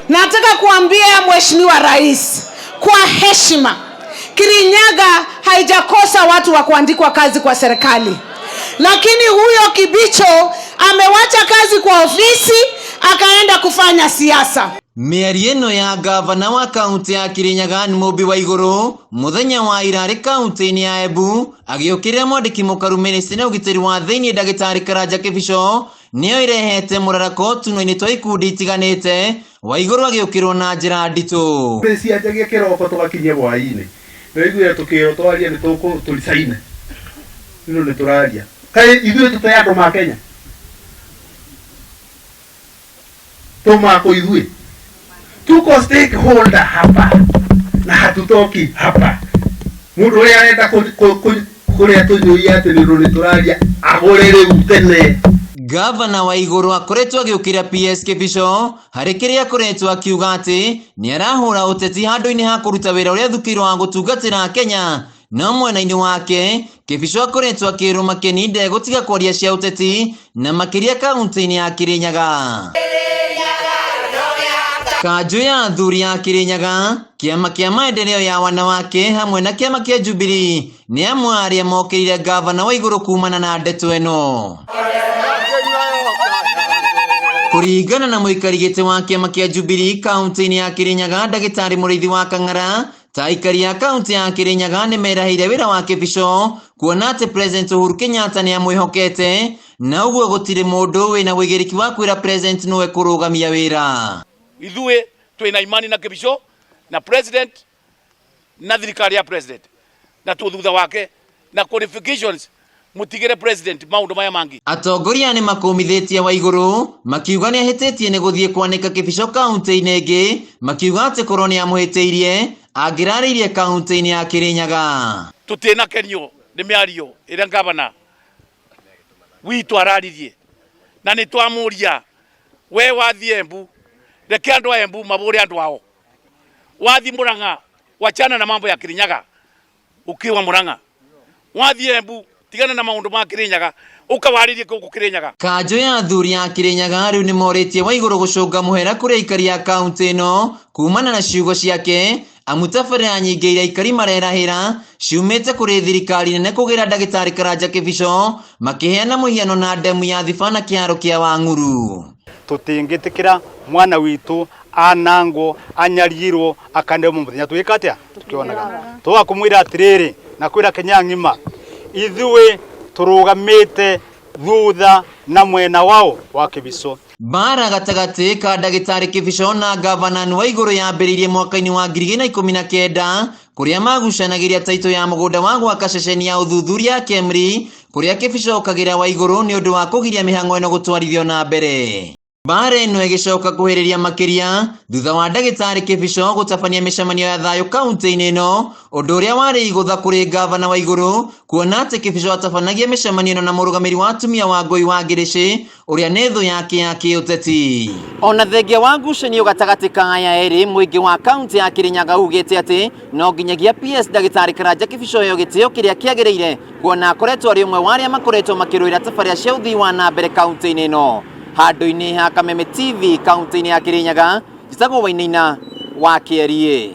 Nataka kuambia Mheshimiwa Rais kwa heshima, Kirinyaga haijakosa watu wa kuandikwa kazi kwa serikali, lakini huyo Kibicho amewacha kazi kwa ofisi akaenda kufanya siasa. Mĩario ĩno ya gavana wa kaunti ya Kirinyaga nĩ Mũmbi Waiguru mũthenya wa ira arĩ kaunti-inĩ ya Embu agĩũkĩrĩra mwandĩki mũkaru mĩnĩstrĩ na ũgitĩri wa thĩinĩ ndagĩtarĩ Karanja Kĩbicho nĩyo ĩrehete mũrarako tũnua-inĩ twa ikundi itiganĩte. Waiguru agĩũkĩrwo na njĩra nditũ. Cianjagia kĩroko tũgakinyia hwaĩ-inĩ, nĩwaiguire tũkĩrwo twarie nĩ tũricaine ino nĩ tũraria kaĩ ithuĩ tũte andũ ma Kenya tũmako ithuĩ tuko stakeholder hapa na hatutoki hapa. Mũndũ ũrĩa arenda kũrĩa tũnyũi atĩ nĩ nĩ tũraria agũre rĩu tene. Gavana Waiguru akoretwo agĩũkĩrĩra PS Kĩbicho harĩ kĩrĩa akoretwo akiuga atĩ nĩ arahũra ũteti handũ-inĩ ha kũruta wĩra ũrĩa athukĩirwo wa gũtungatĩra Kenya. No mwena-inĩ wake Kĩbicho akoretwo akĩrwo Makeni ndegũtiga kwaria cia ũteti na makĩria kaunti-inĩ ya Kirinyaga. Kanjũ ya athuri ya Kirinyaga, kĩama kĩa maendeleo ya wanawake hamwe na kĩama kĩa Jubilee nĩ amwe arĩa mokĩrire gavana Waiguru kumana na ndeto ĩno. Kũringana na mũikari gĩtĩ wa kĩama kĩa Jubilee kaunti-inĩ ya Kirinyaga ndagĩtarĩ Mũrĩithi wa Kang'ara, ta aikari a kaunti ya Kirinyaga nĩ merahĩire wĩra wa Kĩbicho kuona atĩ President Uhuru Kenyatta nĩ amwĩhokete na ũguo gũtirĩ mũndũ wĩna wĩigĩrĩki wa kwĩra President nĩwe kũrũgamia wĩra. Ithuĩ twĩna imani na Kĩbicho na president na thirikari ya president na tu thutha wake na qualifications mutigire president maundu maya mangi. Atongoria nĩ makũmithĩtie Waiguru makiuga nĩ ahĩtĩtie nĩ gũthiĩ kwanĩka Kĩbicho kaunti-inĩ ĩngĩ, makiuga atĩ korwo nĩ amũhĩtĩirie angĩrarĩirie kaunti-inĩ ya Kirinyaga. Tutinakenio nĩ mĩario ĩrĩa gavana witũ araririe na nĩ twamũria we wathiĩ Embu reke andũ a Embu mabũre andũ ao, wathiĩ Murang'a wachana na mambo ya Kirinyaga ukiwa Murang'a, wathiĩ Embu tigana na maundu ma Kirinyaga ukawaririe kũu Kirinyaga. Kanjũ ya athuri ya Kirinyaga rĩu nĩ morĩtie Waiguru gũcũnga mũhera kũrĩ aikari a kaunti ĩno kumana na ciugo ciake amu tabarĩra nyingĩ iria aikari marerahĩra ciumĩte kũrĩ thirikari nene kũgĩra ndagĩtarĩ Karanja Kĩbicho makĩheana mũhiano na ndemu ya Thiba na kĩharo kĩa Wang'uru. Tũtingĩtĩkĩra mwana witũ anangwo anyarirwo akaneo mũthenya twĩka atĩa tukĩonaga tũga kũmwĩra atĩrĩrĩ na kwĩra Kenya ng'ima ithuĩ tũrũgamĩte thutha na mwena wao wa Kĩbicho. Mbara gatagatĩ ka ndagĩtarĩ Kĩbicho na gavana Waiguru yambĩrĩirie mwaka-inĩ wa 2019 kũrĩa magucanagĩria taitũ ya mũgũnda wa gwaka ceceni ya ũthuthuria ya Kemri kũrĩa Kĩbicho okagĩra Waiguru nĩ ũndũ wa kũgiria mĩhang'o ĩno gũtwarithio na mbere. Mbara ĩno ĩgĩcoka kũhĩrĩria makĩria thutha wa ndagĩtarĩ Kĩbicho gũtabania mĩcemanio ya thayũ kaunti-inĩ ĩno, ũndũ ũrĩa warĩ igũtha kũrĩ gavana Waiguru kuona atĩ Kĩbicho atabanagia mĩcemanio ĩno na mũrũgamĩrĩ wa atumia wa Ngũi wa Ngĩrĩcĩ ũrĩa nĩ thũ yake ya kĩũteti. Ona thengia wa ngucanio gatagatĩ ka aya erĩ, mũingĩ wa kaunti ya Kirinyaga ugĩte atĩ no nginyagia PS ndagĩtarĩ Karanja Kĩbicho ĩyo gĩtĩo kĩrĩa kĩagĩrĩire kuona akoretwo arĩ ũmwe wa arĩa makoretwo makĩrũĩra tabarĩra cia ũthii wa na mbere kaunti-inĩ ĩno. Handũ-inĩ ha Kameme TV kaunti-inĩ ya Kirinyaga, njĩtagwo Wainaina wa Kĩeriĩ.